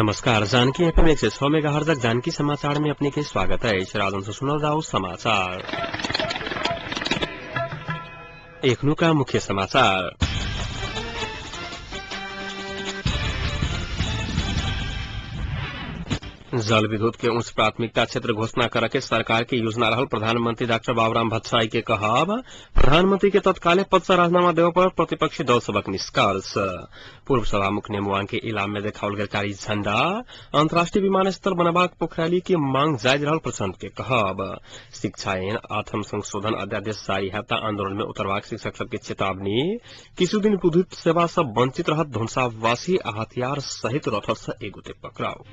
नमस्कार, जानकी एफएम 106 मेगाहर्जक जानकी समाचार में अपने के स्वागत है। राजन से सुनल जाओ समाचार। एखनुका मुख्य समाचार। जल विद्युत के उच्च प्राथमिकता क्षेत्र घोषणा कर के सरकार की योजना रहल प्रधानमंत्री डाक्टर बाबूराम भट्टराई के कहब। प्रधानमंत्री के तत्काले पद से राजीनामा देवे पर प्रतिपक्षी दल सबक निष्कर्ष। पूर्व सभामुख नेमुआंग के इलाम में देखाओल गेल कारी झंडा। अंतर्राष्ट्रीय विमानस्थल बनबाक पोखराली के मांग जायज रहल प्रचंड के कहब। शिक्षा ऐन आठम संशोधन अध्यादेश जारी हेता आंदोलन में उतरबाक शिक्षक सबके चेतावनी। किछु दिन विद्युत सेवा से वंचित रहत धनुषावासी आ हथियार सहित रथत से एक गोटे पकड़ाव।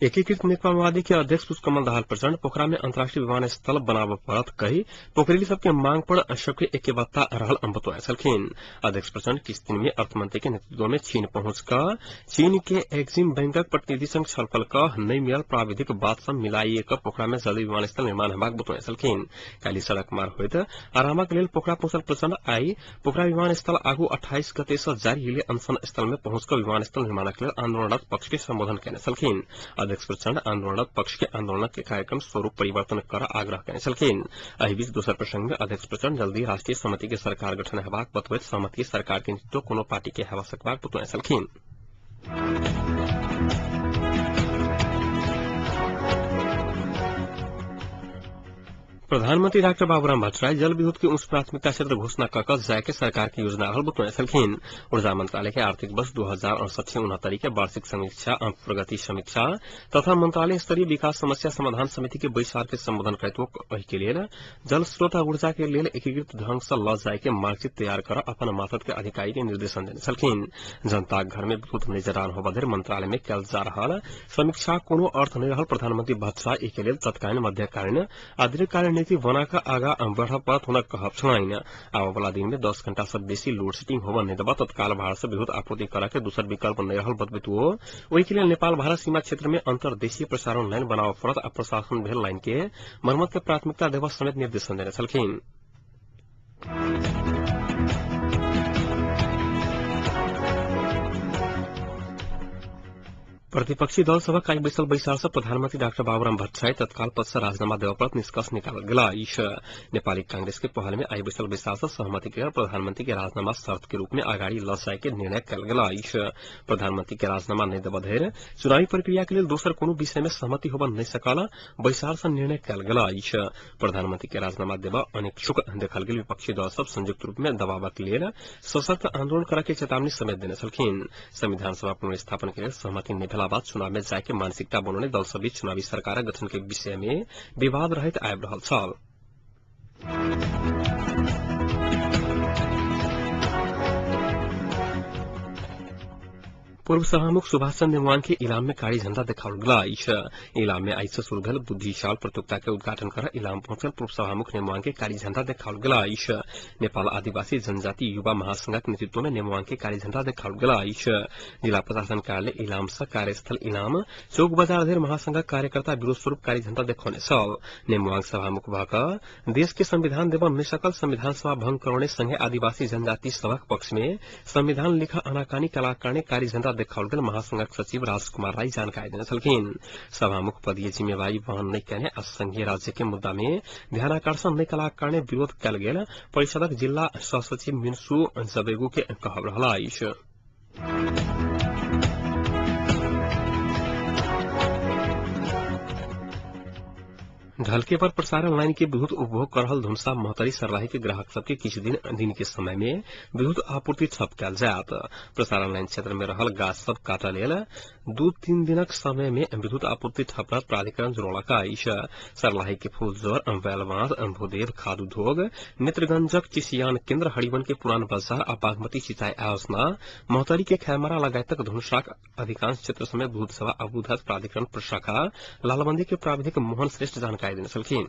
एकीकृत नेकपा माओवादी के अध्यक्ष पुष्पकमल दाहाल प्रचण्ड पोखरा में अंतर्राष्ट्रीय विमानस्थल बनाबऽ पड़त कही पोखरेली सबके मांग पर सबके एकबद्धता रहल बतौने छलखिन। अध्यक्ष प्रचण्ड किछु दिन में अर्थमंत्री के नेतृत्व में चीन पहुंच कऽ चीन के एक्जिम बैंकक प्रतिनिधि संग छलफल कऽ नहि मिलल प्राविधिक बात सब मिलाइए कऽ पोखरा में जल्दी विमानस्थल निर्माण हेबाक बतौने छलखिन। काल्हि सड़क मार्ग होइत आरामक लेल पोखरा पहुंचल प्रचण्ड आइ पोखरा विमानस्थल आगू 28 गते से जारी रिले अनशन स्थल में पहुंच कऽ विमानस्थल निर्माणक लेल आंदोलनरत पक्ष के संबोधन केने छलखिन। अध्यक्ष प्रचण्ड आंदोलनरत पक्ष के आंदोलन के कार्यक्रम स्वरूप परिवर्तन कर आग्रह केने छलखिन। एहि बीच दोसर प्रसंग में अध्यक्ष प्रचण्ड जल्दी राष्ट्रीय सहमति के सरकार गठन हेबाक बतबैत सहमति सरकार के नेतृत्व कोनो पार्टी के हेबा सकबाक बतौने छलखिन। प्रधानमंत्री डाक्टर बाबूराम भट्टराई जल विद्युत के उच्च प्राथमिकता क्षेत्र घोषणा कऽ जाय के सरकार के योजना रहल बतौने छलखिन। ऊर्जा मंत्रालय के आर्थिक वर्ष 2068-69 के वार्षिक समीक्षा प्रगति समीक्षा तथा मंत्रालय स्तरीय विकास समस्या समाधान समिति के बैसार के संबोधन करैत एहि के लेल जल स्रोत आ ऊर्जा के लेल एकीकृत ढंग से लऽ जाय के मार्गचित्र तैयार कर अपन मातहत के अधिकारी के निर्देशन देने छलखिन। जनता घर में विद्युत नहि जड़ान होबऽ धरि मंत्रालय में कयल जा रहल समीक्षा कोनो अर्थ नहि रहल प्रधानमंत्री भट्टराई एहि के लेल तत्कालीन, मध्यकालीन आ दीर्घकालीन नीति बना कऽ आगा बढ़ पड़त हुनक कहब छलनि। आबऽ वाला दिन में 10 घंटा से बेसी लोड सेटिंग होबऽ नहि देबऽ, तत्काल भारत से विद्युत आपूर्ति करऽ के दोसर विकल्प नहि रहल बतबैत ओ ओहि के लेल नेपाल भारत सीमा क्षेत्र में अंतर्देशीय प्रसारण लाइन बनाबऽ पड़त आ प्रशासन भेल लाइन के मरम्मत के प्राथमिकता देबऽ समेत निर्देशन देने छलखिन। प्रतिपक्षी दल सभक आइ बैसल बैसार से प्रधानमंत्री डाक्टर बाबूराम भट्टराई तत्काल पद से राजीनामा देबऽ पड़त निष्कर्ष निकालल गेल अछि। नेपाली कांग्रेस के पहल में आइ बैसल बैसार से सहमति के प्रधानमंत्री के राजीनामा शर्त के रूप में अगाडि लऽ जाय के निर्णय कयल गेल अछि। प्रधानमंत्री के राजीनामा नहि देबऽ धरि चुनावी प्रक्रिया के लेल दोसर कोनो विषय में सहमति होबऽ नहि सकल बैसार से निर्णय कयल गेल अछि। प्रधानमंत्री के राजीनामा देबऽ अनिच्छुक देखल गेल विपक्षी दल सब संयुक्त रूप में दबावक लेल सशक्त आंदोलन करऽ के चेतावनी समेत देने छलखिन। संविधान सभा पुनर्स्थापन के लेल सहमति नहि भेला बाद चुनाव में जाय के मानसिकता बनौने दल सब बीच चुनावी सरकार गठन के विषय में विवाद रहैत आबि रहल छल। पूर्व सभामुख सुभाष चंद्र नेमुआंग के इलाम में कारी झंडा देखाओल गेल अछि। इलाम में आइ से शुरू भेल बुद्धिशाल प्रतियोगिता के उद्घाटन कर इलाम पहुंचल पूर्व सभामुख नेमुआंग के कारी झंडा देखाओल गेल अछि। नेपाल आदिवासी जनजाति युवा महासंघक नेतृत्व में नेमुआंग के कारी झंडा देखाओल गेल अछि। जिला प्रशासन कार्यालय इलाम से कार्यस्थल इलाम चौक बाजार धरि महासंघक कार्यकर्ता विरोध स्वरूप कारी झंडा देखौने छल। नेमुआंग सभामुख भऽ कऽ देश के संविधान देबऽ नहि सकल, संविधान सभा भंग करौने संगे आदिवासी जनजाति सभक पक्ष में संविधान लिख आनाकानी कलाक कारणे कारी झंडा देखाओल गेल महासंघक सचिव राजकुमार राई जानकारी देने छलखिन। सभामुख पदीय जिम्मेवारी वहन नहि केने आ संघीय राज्य के मुद्दा में ध्यानाकर्षण नहि कलाक कारणे विरोध कयल गेल परिषदक जिला सहसचिव मिन्सु जबेगु के कहब रहल अछि। ढलके पर प्रसारण लाइन के विद्युत उपभोग कर रहल धनुषा महोत्तरी सर्लाही के ग्राहक सबके किछु दिन के समय में विद्युत आपूर्ति ठप कयल जायत। प्रसारण लाइन क्षेत्र में रहल गाछ सब काटऽ लेल 2-3 दिनक समय में विद्युत आपूर्ति ठप रहत प्राधिकरण जनौलक अछि। सर्लाही के फूलजोर, बेलबांस, भूदेव खाद उद्योग, नेत्रगंजक चिसियान केन्द्र, हरिवन के पुरान बाजार आ बागमती सिंचाई आयोजना, महोत्तरी के खैमरा लगायतक धनुषाक अधिकांश क्षेत्र समेत विद्युत सेवा अवरुद्ध प्राधिकरण प्रशाखा लालबंदी के प्राविधिक मोहन श्रेष्ठ जानकारी देने छलखिन।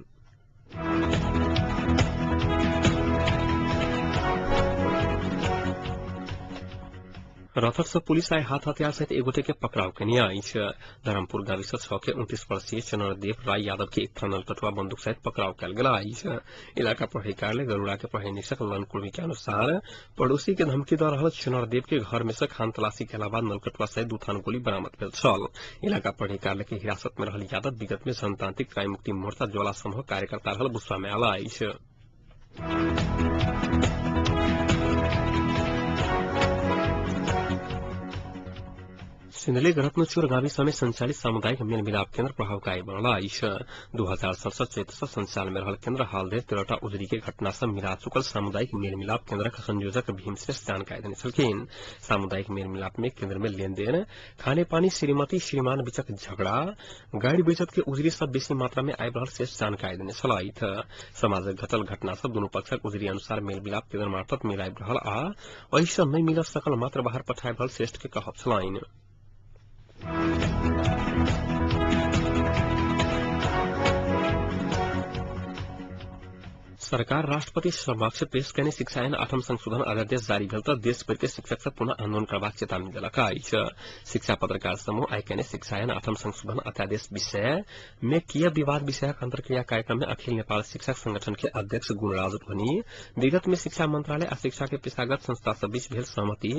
रथक से पुलिस आइ हाथ हथियार सहित एक गोटे के पकड़ाव केने अछि। धर्मपुर गाविस 6 के 29 वर्षीय चनरदेव राय यादव के एक थान नलकटुआ बंदूक सहित पकड़ाव कयल गेल अछि। इलाका प्रहरी कार्यालय गरुड़ा के प्रहरी निरीक्षक लन कुर्मी के अनुसार पड़ोसी के धमकी दऽ रहल चनरदेव के घर में से खान तलाशी केला बाद नलकटुआ सहित 2 थान गोली बरामद भेल छल। इलाका प्रहरी कार्यालय के हिरासत में रहल यादव विगत में जनतांत्रिक क्रांति मुक्ति मोर्चा ज्वाला समूह कार्यकर्ता रहल बुसवा में आयल अछि। सिन्धुलीक रत्नचूर गाविस में संचालित सामुदायिक मेलमिलाप केन्द्र प्रभावकारी बनल अछि। 2067 चैत से संचालन में रहल केन्द्र हाल धरि 13टा उजरी के घटना से मिला चुकल सामुदायिक मेलमिलाप केन्द्रक संयोजक भीमश्रेष्ठ जानकारी देने छलखिन। सामुदायिक मेलमिलाप में केन्द्र में लेनदेन, खाने पानी, श्रीमती श्रीमान बीचक झगड़ा, गाड़ी बेचत के उजरी सब बेसी मात्रा में आबि रहल श्रेष्ठ जानकारी देने छलथि। समाजक घटल घटना सब दुनू पक्षक उजरी अनुसार मेलमिलाप केन्द्र मार्फत मिलाबि रहल आ एहि सँ नहि मिल सकल मात्र बाहर पठाबि रहल श्रेष्ठ के कहब छलनि। सरकार राष्ट्रपति समक्ष पेश कयने शिक्षा ऐन 8 संशोधन अध्यादेश जारी भेल तऽ देशभरि के शिक्षक सब पुनः आंदोलन करबाक चेतावनी देलक अछि। शिक्षा पत्रकार समूह आइ कयने शिक्षा ऐन 8 संशोधन अध्यादेश विषय में किया विवाद विषयक अंतर्क्रिया कार्यक्रम में अखिल नेपाल शिक्षक संगठन के अध्यक्ष गुणराज ध्वनि विगत में शिक्षा मंत्रालय आ शिक्षा के पेशागत संस्था सब बीच भेल सहमति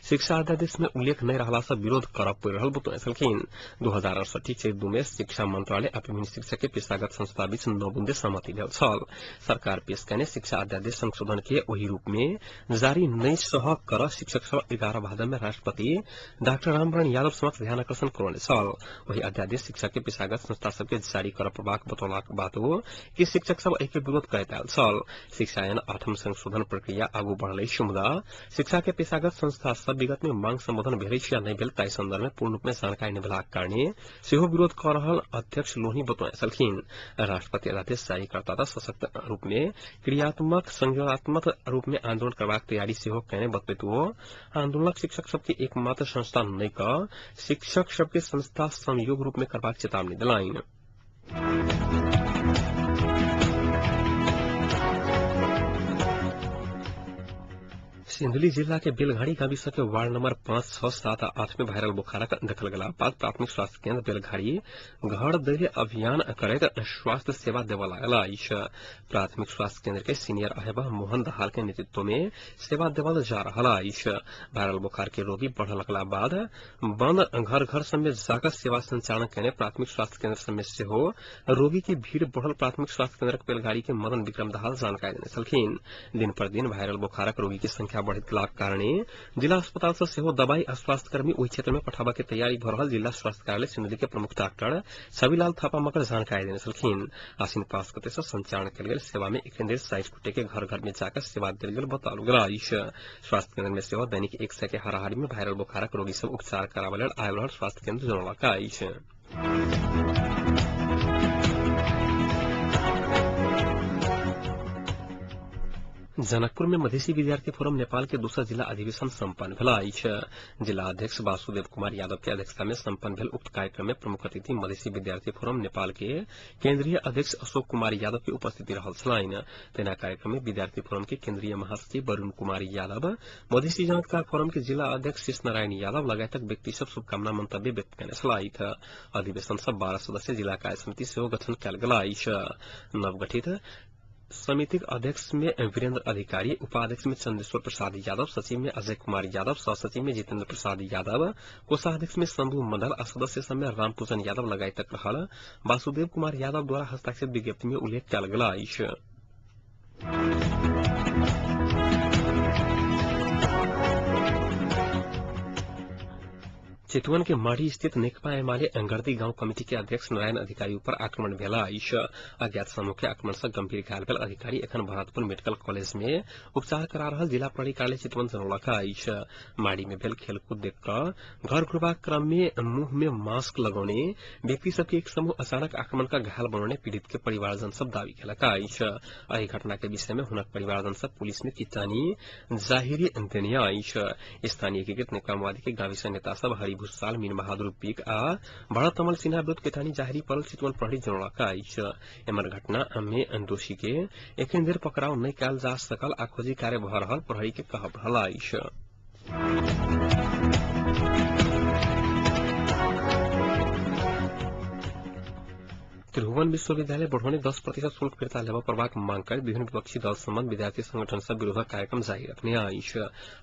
शिक्षा अध्यादेश में उल्लेख नहि रहला सँ विरोध करऽ पड़ि रहल बतौने छलखिन। 2068 चैत 2 में शिक्षा मंत्रालय आ विभिन्न शिक्षक के पेशागत संस्था बीच 9 बुंदे सहमति भेल छल। सरकार पेश कयने शिक्षा अध्यादेश संशोधन के ओहि रूप में जारी नहि सह कर शिक्षक सब 11 भादव में राष्ट्रपति डाक्टर रामवरण यादव समक्ष ध्यान आकर्षण करौने छल। ओहि अध्यादेश शिक्षा के पेशागत संस्था सबके जारी करऽ पड़बाक बतौलाक बादो कि शिक्षक सब एहि के विरोध करैत आयल छल। शिक्षा ऐन 8 संशोधन प्रक्रिया आगू बढ़ल अछि, मुदा शिक्षा के पेशागत संस्था सब विगत में मांग संबोधन भेल अछि या नहि भेल ताहि संदर्भ में पूर्ण रूप में जानकारी नहि भेलाक कारणे सेहो विरोध कऽ रहल अध्यक्ष लोहनी बतौने छलखिन। राष्ट्रपति अध्यादेश जारी करता तऽ सशक्त रूप में क्रियात्मक संयोजनात्मक रूप में आंदोलन करबाक तैयारी सेहो कयने बतबैत ओ आंदोलनक शिक्षक सबके एकमात्र संस्था नहि कऽ शिक्षक सबके संस्था संयोग रूप में करबाक चेतावनी देलनि। सिन्धुली जिला के बेलघाड़ी गाविस के वार्ड नंबर 5, 6, 7 आ 8 में वायरल बुखारक देखल गेला बाद प्राथमिक स्वास्थ्य केन्द्र बेलघाड़ी घर दैले अभियान करैत स्वास्थ्य सेवा देबऽ लागल अछि। प्राथमिक स्वास्थ्य केन्द्र के सीनियर अहेबा मोहन दहाल के नेतृत्व में सेवा देवल जा रहल अछि। वायरल बुखार के रोगी बढ़ लगला बाद बंद घर घर सब में जाकर सेवा संचालन कयने प्राथमिक स्वास्थ्य केन्द्र सब में सेहो रोगी के भीड़ बढ़ल प्राथमिक स्वास्थ्य केन्द्र बेलघाड़ी के मदन विक्रम दहाल जानकारी देने छलखिन। दिन पर दिन वायरल बुखारक रोगी के संख्या बढ़ैत गेलाक कारणे जिला अस्पताल से सेहो दवाई आ स्वास्थ्यकर्मी ओहि क्षेत्र में पठाबऽ के तैयारी भऽ रहल जिला स्वास्थ्य कार्यालय सिन्धुली के प्रमुख डाक्टर छविलाल थापा मकर जानकारी देने छलखिन। आसिन 5 गते से संचालन कयल गेल सेवा में एखन धरि 60 गोटे के घर घर में जाकर सेवा देल गेल बताओल गेल अछि। स्वास्थ्य केन्द्र में सेहो दैनिक 100 के हाराहारी में वायरल बुखारक रोगी सब उपचार कराबऽ लेल आबि रहल स्वास्थ्य केन्द्र जनौलक अछि। जनकपुर में मधेसी विद्यार्थी फोरम नेपाल के दोसर जिला अधिवेशन सम्पन्न भेल अछि। जिला अध्यक्ष वासुदेव कुमार यादव के अध्यक्षता में सम्पन्न भेल उक्त कार्यक्रम में प्रमुख अतिथि मधेसी विद्यार्थी फोरम नेपाल के केन्द्रीय अध्यक्ष अशोक कुमार यादव के उपस्थिति रहल छलनि। तहिना कार्यक्रम में विद्यार्थी फोरम के केन्द्रीय महासचिव वरुण कुमार यादव, मधेसी जनकता फोरम के जिला अध्यक्ष शेष नारायण यादव लगायतक व्यक्ति सब शुभकामना मंतव्य व्यक्त कयने छलथि। अधिवेशन सब 12 सदस्य जिला कार्य समिति सेहो गठन कयल गेल अछि। नवगठित समितिक अध्यक्ष में वीरेंद्र अधिकारी, उपाध्यक्ष में चंद्रेश्वर प्रसाद यादव, सचिव में अजय कुमार यादव, सहसचिव में जितेंद्र प्रसाद यादव, कोषाध्यक्ष में शंभू मंडल आ सदस्य सब में रामपूजन यादव लगायतक रहल वासुदेव कुमार यादव द्वारा हस्ताक्षरित विज्ञप्ति में उल्लेख कयल गेल अछि। चितवन के माढ़ी स्थित नेकपा एमाले अंगर्दी गांव कमिटी के अध्यक्ष नारायण अधिकारी पर आक्रमण भेल अछि। अज्ञात समूह के आक्रमण से गंभीर घायल भेल अधिकारी एखन भरतपुर मेडिकल कॉलेज में उपचार करा रहल जिला प्रहरी कार्यालय चितवन जनौलक अछि। माढ़ी में भेल खेलकूद देख कऽ घर घुरबाक क्रम में मुंह में मास्क लगौने व्यक्ति सबके एक समूह अचानक आक्रमण का घायल बनौने पीड़ित के परिवारजन सब दावी केलक अछि। एहि घटना के विषय में हुनक परिवारजन सब पुलिस में कितानी जाहिरी देने अछि। स्थानीय एकीकृत नेकपा माओवादी के गाविस नेता सब हरि भूषाल, मीन बहादुर पीक आ भरत कमल सिन्हा विरुद्ध केतानी जाहिरी परल चितवन प्रहरी जनौलक अछि। एमहर घटना में दोषी के एखन धरि पकड़ाव नहि कयल जा सकल आ खोजी कार्य भऽ रहल प्रहरी के कहब रहल अछि। त्रिभुवन विश्वविद्यालय बढ़ौने 10% शुल्क फिर्ता लेबऽ पड़बाक मांग कर विभिन्न विपक्षी दल सम्बन्ध विद्यार्थी संगठन सब विरोधक कार्यक्रम जारी रखने अछि।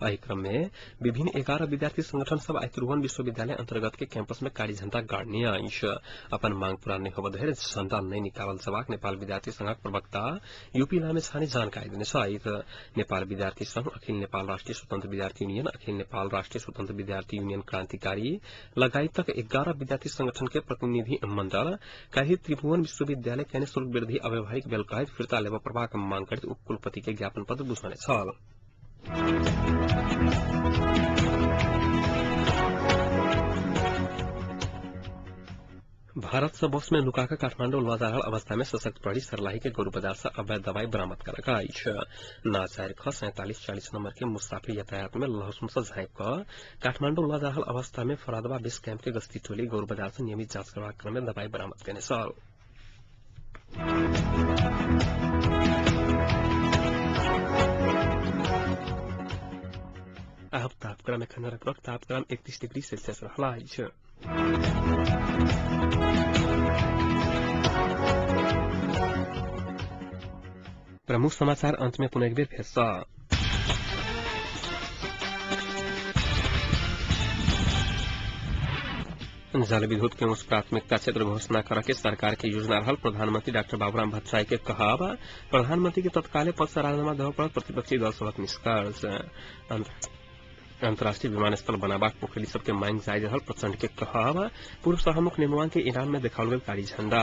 एहि क्रम में विभिन्न 11 विद्यार्थी संगठन सब आइ त्रिभुवन विश्वविद्यालय अंतर्गत के कैंपस में कारी झंडा गाड़ने अछि। अपन मांग पूरा नहि होबऽ धरि झंडा नहि निकालल जबाक नेपाल विद्यार्थी संघक प्रवक्ता यूपी लामिछाने जानकारी देने छथि। नेपाल विद्यार्थी संघ, अखिल नेपाल राष्ट्रिय स्वतंत्र विद्यार्थी यूनियन, अखिल नेपाल राष्ट्रिय स्वतंत्र विद्यार्थी यूनियन क्रांतिकारी लगायतक 11 विद्यार्थी संगठन के प्रतिनिधि मंडल काल्हि त्रिभुवन विश्वविद्यालय केने शुल्क वृद्धि अव्यवहारिक भेल कहैत फिर्ता लेबऽ पड़बाक मांग करैत उपकुलपति के ज्ञापन पत्र बुझौने छल। भारत से बस में नुका कऽ काठमांडू लऽ जा रहल अवस्था में सशक्त प्रहरी सर्लाही के गोरू बाजार से अवैध दवाई बरामद करक अछि। ना 4 ख 4740 नंबर के मुसाफिर यातायात में लहसुन से झाँपि कऽ काठमांडू लऽ जा रहल अवस्था में फरादवा बेस कैंप के गश्ती टोली गोरू बाजार से नियमित जांच करबाक क्रम में दवाई बरामद केने छल। आब तापक्रम एखन लगभग तापक्रम 31 डिग्री सेल्सियस रहल अछि। प्रमुख समाचार अंत में पुनः एक बेर फेर सँ। जल विद्युत के उच्च प्राथमिकता क्षेत्र घोषणा कर के सरकार के योजना रहल प्रधानमंत्री डाक्टर बाबूराम भट्टराई के कहब। प्रधानमंत्री के तत्काले पद से राजीनामा देबऽ पड़त प्रतिपक्षी दल सभक निष्कर्ष। अंतर्राष्ट्रीय विमानस्थल बनाबाक पोखरी सबके मांग जायज रहल प्रचंड के कहब। पूर्व सभामुख नेमुआन के ईरान में देखाओल गेल कारी झंडा।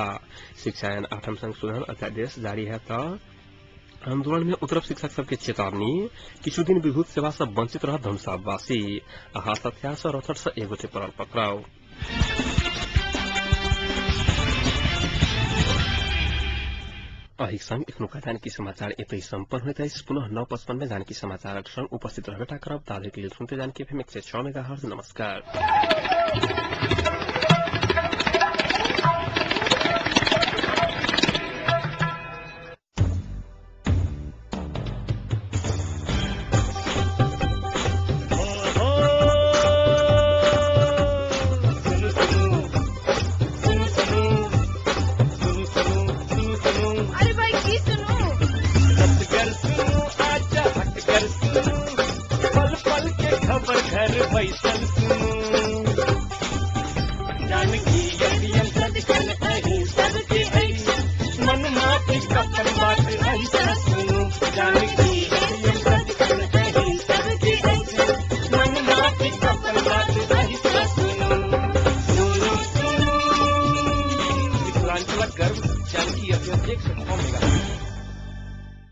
शिक्षा ऐन 8म संशोधन अध्यादेश जारी है त आंदोलन में उतरब शिक्षक सबके चेतावनी। किछु दिन विद्युत सेवा से वंचित रह धनुषावासी। हाथ हथियार से रथट से एक गोटे पड़ल पकड़ाव। एहि संग एखनुका जानकी समाचार एतै सम्पन्न होइत अछि। पुनः 9:55 में जानकी समाचारक संग उपस्थित रहबेटा करब। ताधरिक लेल सुनते जानकी एफएम 106 मेगाहर्ट्ज। नमस्कार। घर बैसल